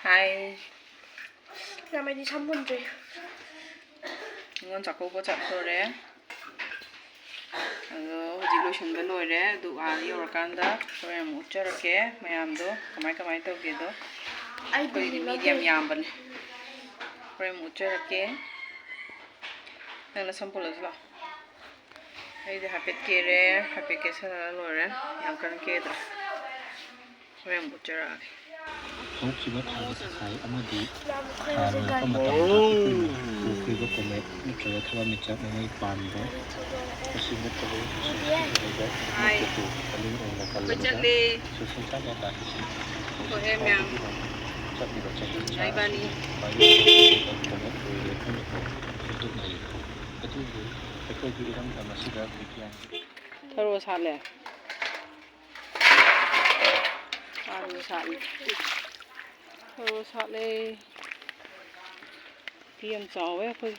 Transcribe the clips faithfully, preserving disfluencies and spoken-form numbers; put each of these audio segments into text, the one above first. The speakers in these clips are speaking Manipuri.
ꯍꯥꯏ꯫ ꯌꯥꯝꯃꯗꯤ ꯁꯝ ꯄꯨꯟꯗ꯭ꯔꯤ꯫ ꯅꯤꯉꯣꯜ ꯆꯥꯛꯀꯧꯕ ꯆꯠꯇꯣꯔꯦ꯫ ꯑꯗꯣ ꯍꯧꯖꯤꯛ ꯂꯣꯏꯁꯤꯟꯕ ꯂꯣꯏꯔꯦ꯫ ꯑꯗꯨ ꯑꯥ ꯌꯧꯔꯀꯥꯟꯗ ꯍꯣꯔꯦꯟ ꯑꯃꯨꯛ ꯎꯠꯆꯔꯛꯀꯦ ꯃꯌꯥꯝꯗꯣ ꯀꯃꯥꯏ ꯀꯃꯥꯏ ꯇꯧꯒꯦꯗꯣ꯫ ꯑꯩꯈꯣꯏꯗꯤ ꯃꯤꯗꯤ ꯌꯥꯝ ꯌꯥꯝꯕꯅꯦ꯫ ꯍꯣꯔꯦꯟ ꯑꯃꯨꯛ ꯎꯠꯆꯔꯛꯀꯦ꯫ ꯅꯪꯅ ꯁꯝ ꯄꯨꯜꯂꯁꯤ ꯂꯥꯛꯑꯣ꯫ ꯑꯩꯗꯤ ꯍꯥꯏꯐꯦꯠ ꯀꯦꯔꯦ, ꯍꯥꯏꯐꯦꯠ ꯀꯦꯁꯜꯂꯒ ꯂꯣꯏꯔꯦ꯫ ꯌꯥꯝ ꯀꯟꯅ ꯀꯦꯗ꯭ꯔꯦ꯫ ꯍꯣꯔꯦꯟ ꯑꯃꯨꯛ ꯎꯠꯆꯔꯛꯑꯒꯦ꯫ ꯍꯧꯈꯤꯕ ꯊꯥꯒꯤ ꯊꯥꯁꯥꯏ ꯑꯃꯗꯤ ꯊꯥ ꯂꯣꯏꯔꯛꯄ ꯃꯇꯝꯗ ꯑꯩꯈꯣꯏꯅ ꯎꯈ꯭ꯔꯤꯕ ꯀꯣꯃꯦꯠ ꯅꯠꯇ꯭ꯔꯒ ꯊꯋꯥꯟꯃꯤꯆꯥꯛ ꯃꯃꯩ ꯄꯥꯟꯕ ꯑꯁꯤ ꯅꯠꯇꯕ ꯏꯁꯤꯡ ꯍꯥꯏ꯫ ꯑꯗꯨ ꯑꯣꯏꯅ ꯑꯩꯈꯣꯏ ꯄꯜꯂꯒ ꯆꯠꯂꯦ꯫ ꯁꯣꯁꯦꯜ ꯆꯥꯔꯖ ꯇꯥꯈꯤꯁꯦ꯫ ꯊꯣꯛꯑꯦ ꯃꯌꯥꯝ꯫ ꯆꯠꯂꯤꯕ ꯆꯍꯤ ꯏꯕꯥꯅꯤ꯫ ꯆꯥ ꯑꯁꯤ ꯀꯣꯃꯦꯠ ꯑꯣꯏꯔꯦ ꯍꯥꯏꯅ ꯈꯪꯗꯣꯛꯅꯔꯤ꯫ ꯑꯗꯨꯕꯨ ꯑꯩꯈꯣꯏꯒꯤ ꯏꯔꯝꯗꯝ ꯑꯁꯤꯗ ꯕꯤꯒ꯭ꯌꯥꯟꯒꯤ ꯊꯔꯣ ꯁꯥꯠꯂꯦ꯫ ꯊꯔꯣ ꯁꯥꯠꯂꯦ꯫ ꯊꯔꯣ ꯁꯥꯠꯂꯦ꯫ ꯄꯤ ꯌꯥꯝ ꯆꯥꯎꯋꯦ ꯑꯩꯈꯣꯏ꯫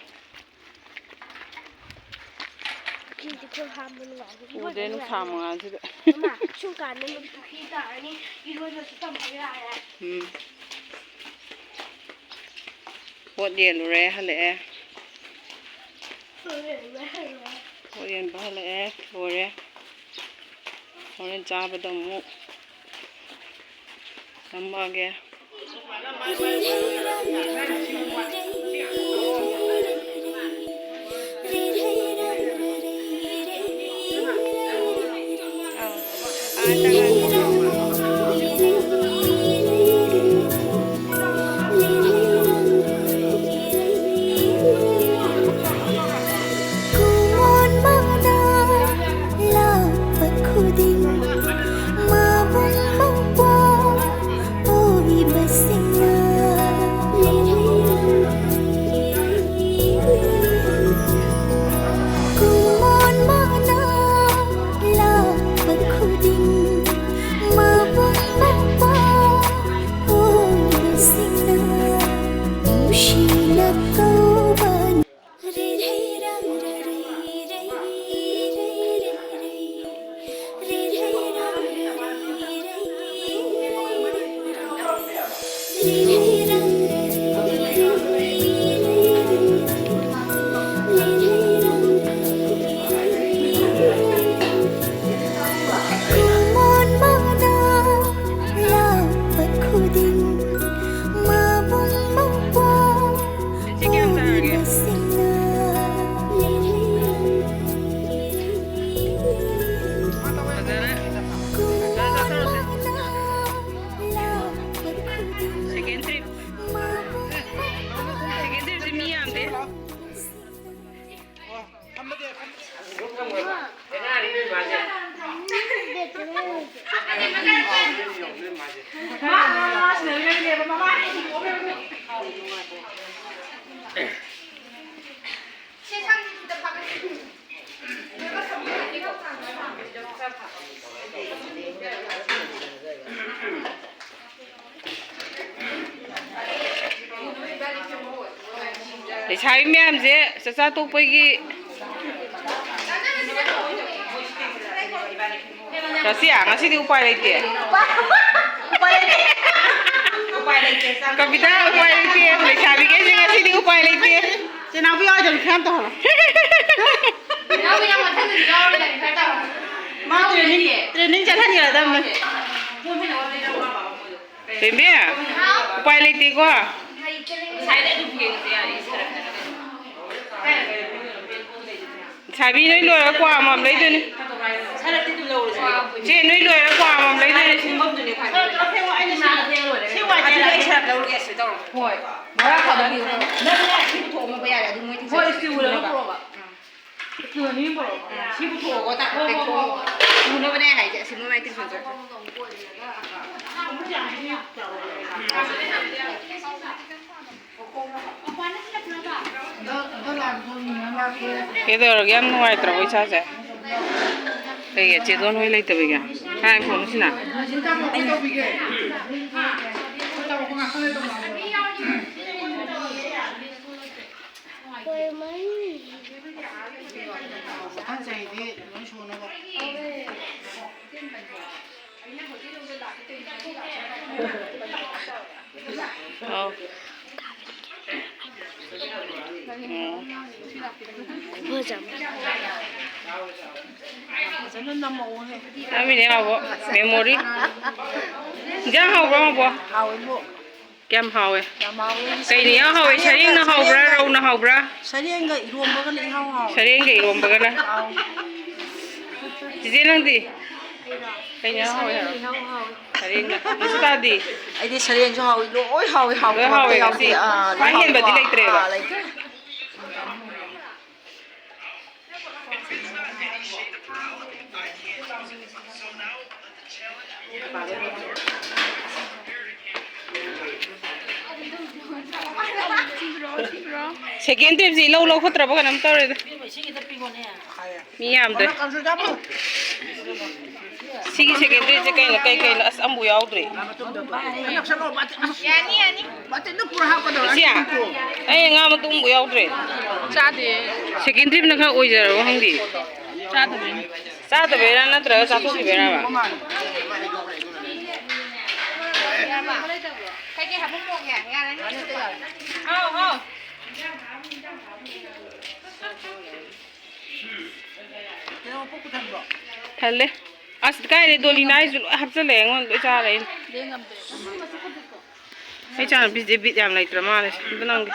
ꯐꯤꯗꯤ ꯈꯔ ꯍꯥꯝꯕ ꯅꯨꯡꯉꯥꯏꯕꯅꯤ꯫ ꯎꯗꯦ ꯅꯨꯡꯁꯥ ꯃꯉꯥꯜꯁꯤꯗ꯫ ꯃꯃꯥ, ꯁꯨꯝ ꯀꯥꯟꯗ ꯄꯨꯈ꯭ꯔꯤ ꯇꯥꯔꯅꯤ, ꯏꯔꯣꯏꯕꯁꯨ ꯇꯝꯕ ꯌꯥꯔꯦ꯫ ꯎꯝ꯫ ꯄꯣꯠ ꯌꯦꯜꯂꯨꯔꯦ, ꯍꯜꯂꯛꯑꯦ꯫ ꯄꯣꯠ ꯌꯦꯟꯕ ꯍꯜꯂꯛꯑꯦ, ꯂꯣꯏꯔꯦ꯫ ꯍꯣꯔꯦꯟ ꯆꯥꯕꯗ ꯑꯃꯨꯛ ꯅꯝꯃꯛꯑꯒꯦ꯫ ꯈꯨꯃꯣꯟ ꯃꯅꯥ ꯂꯥꯛꯄ ꯈꯨꯗꯤꯡ ꯃꯥꯕꯨꯡ ꯃꯧꯄ꯭ꯋꯥ ꯑꯣꯏꯕꯁꯤꯡꯅ꯫ ꯈꯨꯃꯣꯟ ꯃꯅꯥ ꯂꯥꯛꯄ ꯈꯨꯗꯤꯡ ꯃꯥꯕꯨꯡ ꯃꯧꯄ꯭ꯋꯥ ꯑꯣꯏꯕꯁꯤꯡꯅ ꯅꯨꯡꯁꯤꯅ ꯀꯧꯕ꯫ ꯃꯕꯨꯡ ꯃꯧꯄ꯭ꯋꯥ ꯁꯤ ꯀꯌꯥꯝ ꯆꯥꯔꯒꯦ? ꯑꯣꯏꯕꯁꯤꯡꯅ ꯐꯖꯔꯦ꯫ ꯆꯥ, ꯆꯥ, ꯆꯥꯔꯨꯁꯦ꯫ ꯀꯨꯟꯃꯉꯥ ꯂꯥꯛꯄ ꯈꯨꯗꯤꯡ ꯁꯦꯀꯦꯟ ꯇ꯭ꯔꯤꯞ꯫ ꯃꯕꯨꯡ ꯁꯦꯀꯦꯟ ꯇ꯭ꯔꯤꯞꯁꯤ ꯃꯤ ꯌꯥꯝꯗꯦ꯫ ꯂꯩꯁꯥꯕꯤ ꯃꯌꯥꯝꯁꯦ ꯆꯥꯛꯆꯥ ꯇꯣꯛꯄꯒꯤ꯫ ꯔꯥꯁꯤꯌꯥ, ꯉꯁꯤꯗꯤ ꯎꯄꯥꯏ ꯂꯩꯇꯦ꯫ ꯎꯄꯥꯏ ꯂꯩꯇꯦ꯫ ꯎꯄꯥꯏ ꯂꯩꯇꯦ꯫ ꯀꯕꯤꯇꯥ, ꯎꯄꯥꯏ ꯂꯩꯇꯦ꯫ ꯂꯩꯁꯥꯕꯤꯈꯩꯁꯦ ꯉꯁꯤꯗꯤ ꯎꯄꯥꯏ ꯂꯩꯇꯦ꯫ ꯆꯦꯅꯥꯎꯕꯤ ꯌꯥꯎꯗꯕꯅꯤ ꯈꯔ ꯇꯧꯍꯜꯂꯣ꯫ ꯆꯦꯅꯥꯎꯕꯤ ꯌꯥꯎ ꯃꯊꯪꯗꯗꯤ ꯌꯥꯎꯔꯣꯏꯗꯕꯅꯤ ꯈꯔ ꯇꯧꯍꯜꯂꯣ꯫ ꯃꯥ ꯇ꯭ꯔꯦꯅꯤꯡ, ꯇ꯭ꯔꯦꯅꯤꯡ ꯆꯠꯍꯟꯈ꯭ꯔꯗꯕꯅꯤ꯫ ꯕꯦꯝꯕꯤ, ꯎꯄꯥꯏ ꯂꯩꯇꯦꯀꯣ꯫ ꯂꯩꯁꯥꯕꯤ, ꯅꯣꯏ ꯂꯣꯏꯔꯒ ꯀ꯭ꯋꯥ ꯑꯃꯃꯝ ꯂꯩꯗꯣꯏꯅꯤ꯫ ꯆꯦ, ꯅꯣꯏ ꯂꯣꯏꯔꯒ ꯀ꯭ꯋꯥ ꯑꯃꯃꯝ ꯂꯩꯗꯣꯏꯅꯤ꯫ ꯁꯤ ꯋꯥꯏꯁꯦ ꯑꯩ ꯁꯔꯞ ꯂꯧꯔꯒꯦ꯫ ꯍꯣꯏ꯫ ꯕꯣꯔꯥ ꯈꯥꯎꯗ ꯄꯤꯌꯨ꯫ ꯅꯪꯅꯦ ꯁꯤ ꯄꯨꯊꯣꯛꯑꯝꯃꯣ ꯌꯥꯔꯦ, ꯑꯗꯨ ꯃꯣꯏ ꯍꯣꯏ, ꯏꯁꯇꯤꯜ ꯄꯨꯔꯛꯑꯣ꯫ ꯁꯤ ꯄꯨꯊꯣꯛꯑꯣ, ꯇꯥꯛ-, ꯍꯣꯏ, ꯍꯣꯏ, ꯍꯣꯏ꯫ ꯄꯦꯛꯊꯣꯛꯑꯣ꯫ ꯄꯨꯅꯕꯅꯦ ꯍꯥꯏꯁꯦ, ꯑꯁꯤ ꯃꯣꯏ ꯃꯥꯏ ꯇꯤꯟ ꯁꯣꯟꯖꯔꯛꯀꯅꯤ꯫ ꯀꯩꯗꯧꯔꯒꯦ? ꯌꯥꯝ ꯅꯨꯡꯉꯥꯏꯇ꯭ꯔꯕꯣ ꯏꯁꯥꯁꯦ? ꯀꯩꯒꯤ? ꯆꯦꯗꯣꯟ ꯍꯣꯏ ꯂꯩꯇꯕꯒꯤ? ꯀꯥꯏ ꯐꯣꯟꯁꯤꯅ? ꯃꯊꯪ ꯆꯍꯤꯗꯤ ꯂꯣꯏ ꯁꯨꯅꯕ꯫ ꯑꯧ꯫ ꯐꯖꯅ ꯅꯝꯃꯛꯑꯣꯍꯦ꯫ ꯅꯝꯃꯤꯅꯦ ꯃꯥꯕꯨ꯫ ꯃꯦꯃꯣꯔꯤ꯫ ꯏꯟꯖꯥꯡ ꯍꯥꯎꯕ꯭ꯔꯣ, ꯃꯕꯣꯛ? ꯍꯥꯎꯋꯦ, ꯏꯕꯣꯛ꯫ ꯀꯌꯥꯝ ꯍꯥꯎꯋꯦ? ꯌꯥꯝ ꯍꯥꯎꯋꯦ꯫ ꯀꯩꯅ ꯏꯍꯥꯎ ꯍꯥꯎꯋꯦ? ꯁꯔꯦꯡꯅ ꯍꯥꯎꯕ꯭ꯔꯥ, ꯁꯔꯦꯡꯒ, ꯔꯧꯅ ꯍꯥꯎꯕ꯭ꯔꯥ? ꯁꯔꯦꯡꯒ ꯏꯔꯣꯝꯕꯒꯅ ꯏꯍꯥꯎ ꯍꯥꯎꯋꯦ꯫ ꯁꯔꯦꯡꯒ ꯏꯔꯣꯝꯕꯒꯅ? ꯑꯥꯎ꯫ ꯆꯤꯆꯦ, ꯅꯪꯗꯤ? ꯀꯩꯅ ꯏꯍꯥꯎ ꯍꯥꯎꯋꯦ ꯍꯥꯏꯔꯣ? ꯁꯔꯦꯡꯅ ꯏꯍꯥꯎ ꯍꯥꯎꯋꯦ꯫ ꯁꯔꯦꯡꯅ꯫ ꯃꯁꯤꯇꯥꯗꯤ? ꯑꯩꯗꯤ ꯁꯔꯦꯡꯁꯨ ꯍꯥꯎꯋꯤ, ꯂꯣꯏ ꯍꯥꯎꯋꯤ, ꯍꯥꯎꯇꯕ ꯂꯣꯏ ꯍꯥꯎꯋꯦ ꯑꯝꯇ ꯌꯥꯎꯗꯦ꯫ ꯉꯁꯤ꯫ ꯑꯥ, ꯈ꯭ꯋꯥꯏ ꯂꯣꯏ ꯍꯦꯟꯕꯗꯤ ꯍꯥꯎꯋꯤꯀꯣ꯫ ꯂꯩꯇ꯭ꯔꯦꯕ꯫ ꯑꯥ, ꯂꯩꯇ꯭ꯔꯦ꯫ ꯁꯦꯀꯦꯟ ꯇ꯭ꯔꯤꯞꯁꯤ ꯏꯂꯧ ꯂꯧꯈꯠꯇ꯭ꯔꯕ ꯀꯩꯅꯣꯝ ꯇꯧꯔꯦꯗ꯫ ꯃꯤ ꯌꯥꯝꯗ꯭ꯔꯦ꯫ ꯁꯤꯒꯤ ꯁꯦꯀꯦꯟ ꯇ꯭ꯔꯤꯞꯁꯦ ꯀꯩꯅꯣ, ꯀꯩ ꯀꯩꯅꯣ? ꯑꯁ, ꯑꯝꯕꯨ ꯌꯥꯎꯗ꯭ꯔꯦ꯫ ꯌꯥꯅꯤ, ꯌꯥꯅꯤ꯫ ꯕꯥꯇꯤꯟꯗꯣ ꯄꯨꯔꯥ ꯍꯥꯞꯀꯗꯧꯔꯦ꯫ ꯏꯆꯦ, ꯑꯩ ꯉꯥ ꯃꯇꯨꯝ ꯑꯃꯐꯥꯎ ꯌꯥꯎꯗ꯭ꯔꯦ꯫ ꯆꯥꯗꯦ꯫ ꯁꯦꯀꯦꯟ ꯇ꯭ꯔꯤꯞꯅ ꯈꯔ ꯑꯣꯏꯖꯔꯕ ꯈꯪꯗꯦ꯫ ꯆꯥꯗꯕꯩꯅꯦ꯫ ꯆꯥꯗꯕꯩꯔꯥ ꯅꯠꯇ꯭ꯔꯒ ꯆꯥꯊꯣꯛꯈꯤꯕꯩꯔꯕ? ꯀꯩꯀꯩ ꯍꯥꯞꯄꯝꯃꯣꯒꯦ? ꯌꯥꯔꯅꯤ꯫ ꯑꯥꯎ, ꯑꯥꯎ꯫ ꯊꯜꯂꯦ꯫ ꯑꯁ, ꯀꯥꯏꯗꯩ ꯗꯣꯂꯤꯅꯥ ꯑꯩꯁꯨ ꯂꯣꯏ ꯍꯥꯞꯆꯜꯂꯦ, ꯑꯩꯉꯣꯟꯗ ꯂꯣꯏ ꯆꯥꯔꯦ ꯑꯩꯅ꯫ ꯑꯩ ꯏꯆꯥꯅꯨꯄꯤꯁꯦ ꯕꯤꯠ ꯌꯥꯝ ꯂꯩꯇ꯭ꯔ ꯃꯥꯜꯂꯦ꯫ ꯑꯝꯇ ꯅꯪꯒꯤ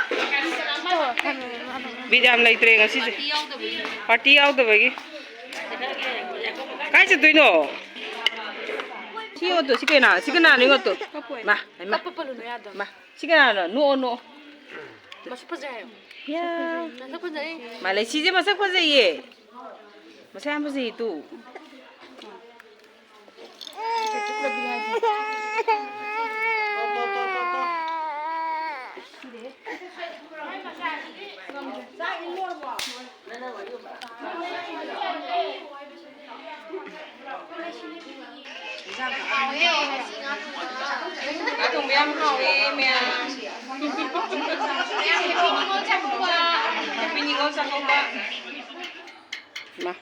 ꯕꯤꯠ ꯌꯥꯝ ꯂꯩꯇ꯭ꯔꯦ ꯉꯁꯤꯁꯦ꯫ ꯄꯥꯔꯇꯤ ꯌꯥꯎꯗꯕꯒꯤ꯫ ꯀꯥꯏ ꯆꯠꯇꯣꯏꯅꯣ? ꯁꯤ ꯑꯣꯠꯇꯣ, ꯁꯤ ꯀꯅꯥ? ꯁꯤ ꯀꯅꯥꯅꯣ? ꯑꯣꯠꯇꯣ꯫ ꯃꯥ, ꯍꯩꯃꯥ꯫ ꯃꯥ, ꯁꯤ ꯀꯅꯥꯅꯣ? ꯅꯣꯛꯑꯣ, ꯅꯣꯛꯑꯣ꯫ ꯃꯁꯛ ꯐꯖꯩ ꯍꯥꯏꯌꯣ꯫ ꯌꯥ꯫ ꯃꯁꯛ ꯐꯖꯩ꯫ ꯃꯥ ꯂꯩ, ꯁꯤꯁꯦ ꯃꯁꯛ ꯐꯖꯩꯌꯦ꯫ ꯃꯁꯛ ꯌꯥꯝ ꯐꯖꯩꯌꯦ ꯇꯨ꯫ ꯉꯥ ꯊꯣꯡꯕ ꯌꯥꯝ ꯍꯥꯎꯋꯦ, ꯃꯌꯥꯝ꯫ ꯍꯦꯄꯤ ꯅꯤꯉꯣꯜ ꯆꯥꯛꯀꯧꯕ꯫ ꯃꯥ꯫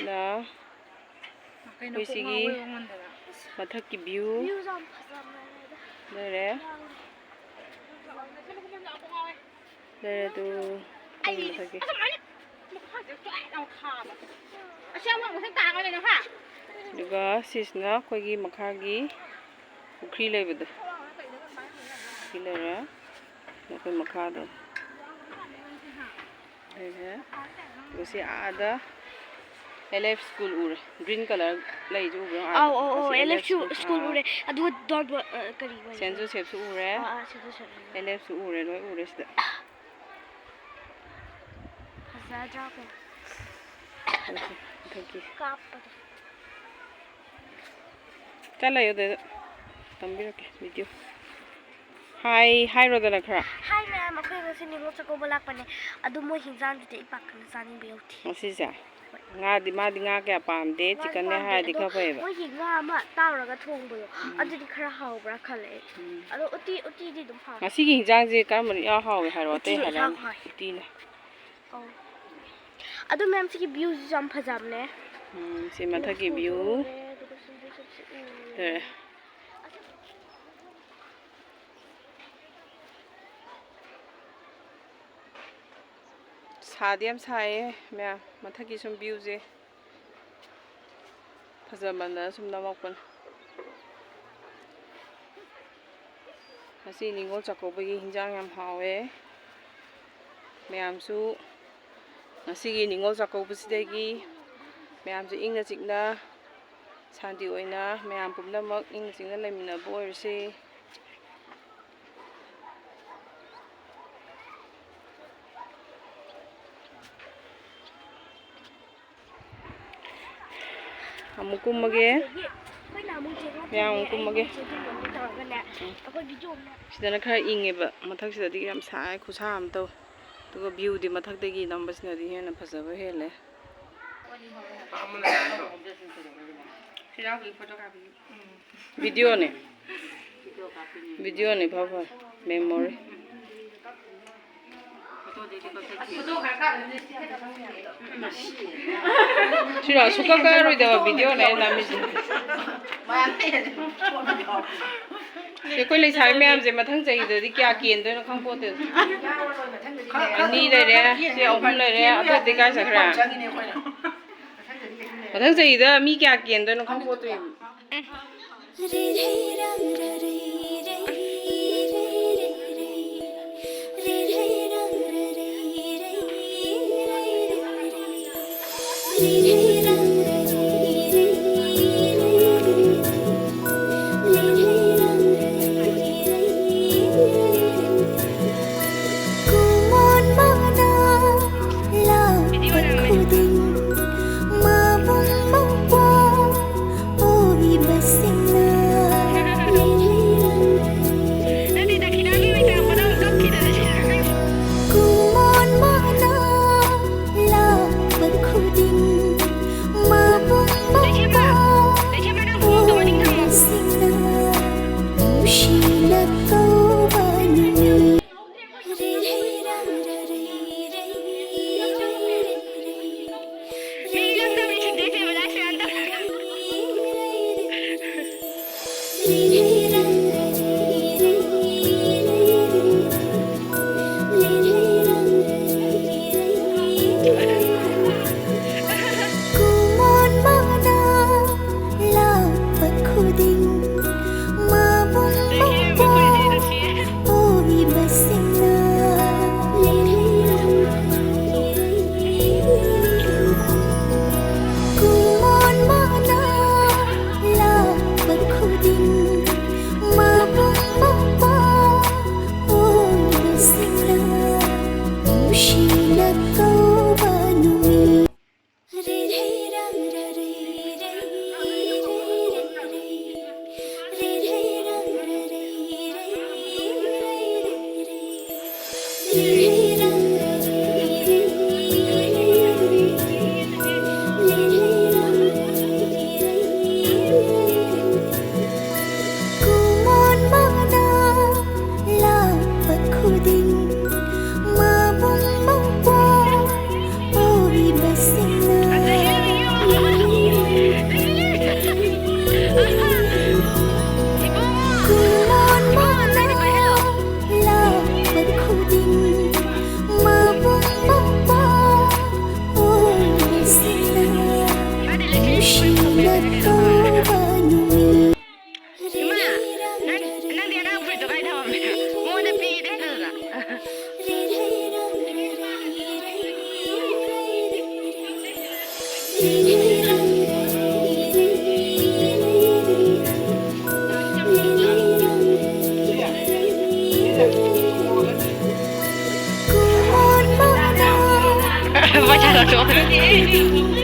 ꯂꯥ꯫ ꯀꯩꯅꯣ, ꯑꯩꯈꯣꯏ ꯀꯣꯛ ꯁꯤꯒꯤ ꯉꯥꯎꯕꯩ ꯃꯑꯣꯡ ꯃꯥꯟꯗꯅ꯫ ꯃꯊꯛꯀꯤ view꯫ Viewꯁꯨ ꯌꯥꯝ ꯐꯖꯕꯅꯦ꯫ ꯂꯩꯔꯦ꯫ ꯂꯩꯔꯦ ꯑꯗꯨ꯫ ꯑꯩ ꯑꯩꯈꯣꯏ ꯃꯊꯛꯀꯤ꯫ ꯑꯗꯨꯃꯥꯏꯅ ꯃꯈꯥꯁꯦ ꯆ꯭ꯋꯥꯏ ꯂꯥꯎ ꯈꯥꯕ꯫ ꯑꯁꯤ ꯌꯥꯝ ꯋꯥꯡꯕꯁꯦ ꯇꯥꯡꯉ ꯂꯩꯅꯣ, ꯍꯥ? ꯑꯗꯨꯒ ꯁꯤꯁꯤꯅ ꯑꯩꯈꯣꯏꯒꯤ ꯃꯈꯥꯒꯤ ꯄꯨꯈ꯭ꯔꯤ ꯂꯩꯕꯗꯣ꯫ ꯄꯨꯈ꯭ꯔꯤ ꯂꯩꯔꯦ꯫ ꯑꯩꯈꯣꯏ ꯃꯈꯥꯗ ꯂꯩꯔꯦ꯫ ꯑꯗꯨꯒ ꯁꯤ ꯑꯥꯗ ꯑꯦꯜ ꯑꯦꯐ ꯁ꯭ꯀꯨꯜ ꯎꯔꯦ꯫ ꯒ꯭ꯔꯤꯟ ꯀꯂꯔ ꯂꯩꯁꯦ ꯎꯕ꯭ꯔꯣ? ꯑꯥꯗ꯫ ꯑꯧ, ꯑꯧ, ꯑꯧ, ꯑꯁꯤ ꯑꯦꯜ ꯑꯦꯐ ꯁ꯭ꯀꯨꯜ, ꯁ꯭ꯀꯨꯜ ꯑꯥ꯫ ꯎꯔꯦ꯫ ꯑꯗꯨꯒ ꯗꯣꯟ ꯕꯣ-, ꯑ, ꯀꯔꯤ ꯑꯣꯏꯒꯦ? ꯁꯦꯟ ꯖꯣꯁꯦꯐꯁꯨ ꯎꯔꯦ꯫ ꯑꯥ, ꯑꯥ, ꯁꯦꯟ ꯖꯣꯁꯦꯐ ꯎꯔꯦ꯫ ꯑꯦꯜ ꯑꯦꯐꯁꯨ ꯎꯔꯦ, ꯂꯣꯏ ꯎꯔꯦ ꯁꯤꯗ꯫ ꯐꯖꯗ꯭ꯔꯥ ꯀꯣ? ꯃꯊꯛꯀꯤ꯫ ꯀꯥꯞꯄꯗꯣ꯫ ꯆꯠꯂ ꯂꯩꯌꯨ ꯑꯗꯨꯗ꯫ ꯇꯝꯕꯤꯔꯛꯀꯦ ꯚꯤꯗꯤꯑꯣ꯫ ꯍꯥꯏ, ꯍꯥꯏꯔꯣꯗꯅ ꯈꯔ꯫ ꯍꯥꯏ ꯃꯌꯥꯝ, ꯑꯩꯈꯣꯏ ꯉꯁꯤ ꯅꯤꯉꯣꯜ ꯆꯥꯛꯀꯧꯕ ꯂꯥꯛꯄꯅꯦ꯫ ꯑꯗꯨ ꯃꯣꯏ ꯍꯤꯟꯖꯥꯡꯗꯨꯗꯤ ꯑꯩ ꯄꯥꯛꯅ ꯆꯥꯅꯤꯡꯕ ꯌꯥꯎꯗꯦ꯫ ꯉꯁꯤꯁꯦ? ꯍꯣꯏ꯫ ꯉꯥꯗꯤ, ꯃꯥꯗꯤ ꯉꯥ ꯀꯌꯥ ꯄꯥꯝꯗꯦ, ꯉꯥ ꯆꯤꯛꯀꯟꯅꯦ ꯄꯥꯝꯗꯦ, ꯍꯥꯏꯔꯗꯤ ꯑꯗꯣ ꯈꯔ ꯐꯩꯌꯦꯕ꯫ ꯃꯣꯏꯒꯤ ꯉꯥ ꯑꯃ ꯇꯥꯎꯔꯒ ꯊꯣꯡꯕꯗꯣ, ꯎꯝ꯫ ꯑꯗꯨꯗꯤ ꯈꯔ ꯍꯥꯎꯕ꯭ꯔꯥ ꯈꯜꯂꯦ ꯑꯩ꯫ ꯎꯝ꯫ ꯑꯗꯣ ꯎꯇꯤ, ꯎꯇꯤꯗꯤ ꯑꯗꯨꯝ ꯍꯥꯎꯋꯦ꯫ ꯉꯁꯤꯒꯤ ꯍꯤꯟꯖꯥꯡꯁꯦ ꯀꯔꯝꯕꯅ ꯏꯍꯥꯎ ꯍꯥꯎꯋꯦ ꯍꯥꯏꯔꯣ? ꯑꯇꯩ ꯎꯇꯤꯅ ꯍꯥꯏꯔꯛꯑꯅꯨ꯫ ꯏꯍꯥꯎ ꯍꯥꯎꯋꯦ꯫ ꯎꯇꯤꯅ꯫ ꯑꯧ꯫ ꯑꯗꯣ ꯃꯦꯝ, ꯁꯤꯒꯤ ꯚ꯭ꯌꯨꯁꯤꯁꯨ ꯌꯥꯝ ꯐꯖꯕꯅꯦ꯫ ꯎꯝ, ꯁꯤ ꯃꯊꯛꯀꯤ ꯚ꯭ꯌꯨ꯫ ꯎꯔꯦ, ꯑꯗꯨꯒ ꯁꯤꯗꯁꯨ ꯎꯔꯦ꯫ ꯂꯣꯏꯔꯦ꯫ ꯁꯥꯗꯤ ꯌꯥꯝ ꯁꯥꯏꯌꯦ ꯃꯌꯥꯝ, ꯃꯊꯛꯀꯤ ꯁꯨꯝ ꯚ꯭ꯌꯨꯁꯦ ꯐꯖꯃꯟꯗꯅ ꯁꯨꯝ ꯅꯝꯃꯛꯄꯅꯦ꯫ ꯉꯁꯤ ꯅꯤꯉꯣꯜ ꯆꯥꯛꯀꯧꯕꯒꯤ ꯍꯤꯟꯖꯥꯡ ꯌꯥꯝ ꯍꯥꯎꯋꯦ꯫ ꯃꯌꯥꯝꯁꯨ ꯉꯁꯤꯒꯤ ꯅꯤꯉꯣꯜ ꯆꯥꯛꯀꯧꯕꯁꯤꯗꯒꯤ ꯃꯌꯥꯝꯁꯨ ꯏꯪꯅ ꯆꯤꯛꯅ, ꯁꯥꯟꯇꯤ ꯑꯣꯏꯅ ꯃꯌꯥꯝ ꯄꯨꯝꯅꯃꯛ ꯏꯪꯅ ꯆꯤꯛꯅ ꯂꯩꯃꯤꯟꯅꯕ ꯑꯣꯏꯔꯁꯤ꯫ ꯑꯃꯨꯛ ꯀꯨꯝꯃꯒꯦ꯫ ꯃꯌꯥꯝ ꯑꯃꯨꯛ ꯀꯨꯝꯃꯒꯦ꯫ ꯎꯝ꯫ ꯁꯤꯗꯅ ꯈꯔ ꯏꯪꯉꯦꯕ, ꯃꯊꯛꯁꯤꯗꯗꯤ ꯌꯥꯝ ꯁꯥꯏ, ꯈꯨꯠꯁꯥ ꯑꯃ ꯇꯧꯋꯦ꯫ ꯑꯗꯨꯒ ꯚ꯭ꯌꯨꯗꯤ ꯃꯊꯛꯇꯒꯤ ꯅꯝꯕꯁꯤꯅꯗꯤ ꯍꯦꯟꯅ ꯐꯖꯕ ꯍꯦꯜꯂꯦ꯫ ꯚꯤꯗꯤꯑꯣꯅꯦ꯫ ꯚꯤꯗꯤꯑꯣꯅꯦ ꯏꯐ ꯐꯔꯦ꯫ ꯃꯦꯃꯣꯔꯤ꯫ ꯁꯤꯔꯣ? ꯁꯨꯛꯀꯛ ꯀꯛꯑꯔꯣꯏꯗꯕ ꯚꯤꯗꯤꯑꯣꯅꯦ ꯑꯩꯅ ꯅꯝꯃꯤꯁꯦ꯫ ꯁꯤ ꯑꯩꯈꯣꯏ ꯂꯩꯁꯥꯕꯤ ꯃꯌꯥꯝꯁꯦ ꯃꯊꯪ ꯆꯍꯤꯗꯗꯤ ꯀꯌꯥ ꯀꯦꯟꯗꯣꯏꯅꯣ ꯈꯪꯄꯣꯠꯇꯦ꯫ ꯑꯅꯤ ꯂꯩꯔꯦ, ꯁꯤ ꯑꯍꯨꯝ ꯂꯩꯔꯦ, ꯑꯇꯩꯗꯤ ꯀꯥꯏ ꯆꯠꯈ꯭ꯔꯦ? ꯃꯊꯪ ꯆꯍꯤꯗ ꯃꯤ ꯀꯌꯥ ꯀꯦꯟꯗꯣꯏꯅꯣ ꯈꯪꯄꯣꯠꯇꯦ꯫ ꯀꯨꯃꯣꯟ ꯃꯅꯥ ꯂꯥꯛꯄ ꯈꯨꯗꯤꯡ ꯃꯕꯨꯡ ꯃꯧꯄ꯭ꯋꯥ ꯑꯣꯏꯕꯁꯤꯡꯅ ꯀꯨꯃꯣꯟ ꯃꯅꯥ ꯂꯥꯛꯄ ꯈꯨꯗꯤꯡ ꯃꯕꯨꯡ ꯃꯧꯄ꯭ꯋꯥ ꯑꯣꯏꯕꯁꯤꯡꯅ ꯅꯨꯡꯁꯤꯅ ꯀꯧꯕ ꯅꯨꯃꯤꯠ꯫ ꯀꯨꯃꯣꯟ ꯃꯅꯥ ꯂꯥꯛꯄ ꯈꯨꯗꯤꯡ ꯃꯕꯨꯡ ꯃꯧꯄ꯭ꯋꯥ ꯑꯣꯏꯕꯁꯤꯡꯅ ꯀꯨꯃꯣꯟ ꯃꯅꯥ ꯂꯥꯛꯄ ꯈꯨꯗꯤꯡ Vaya, no, no.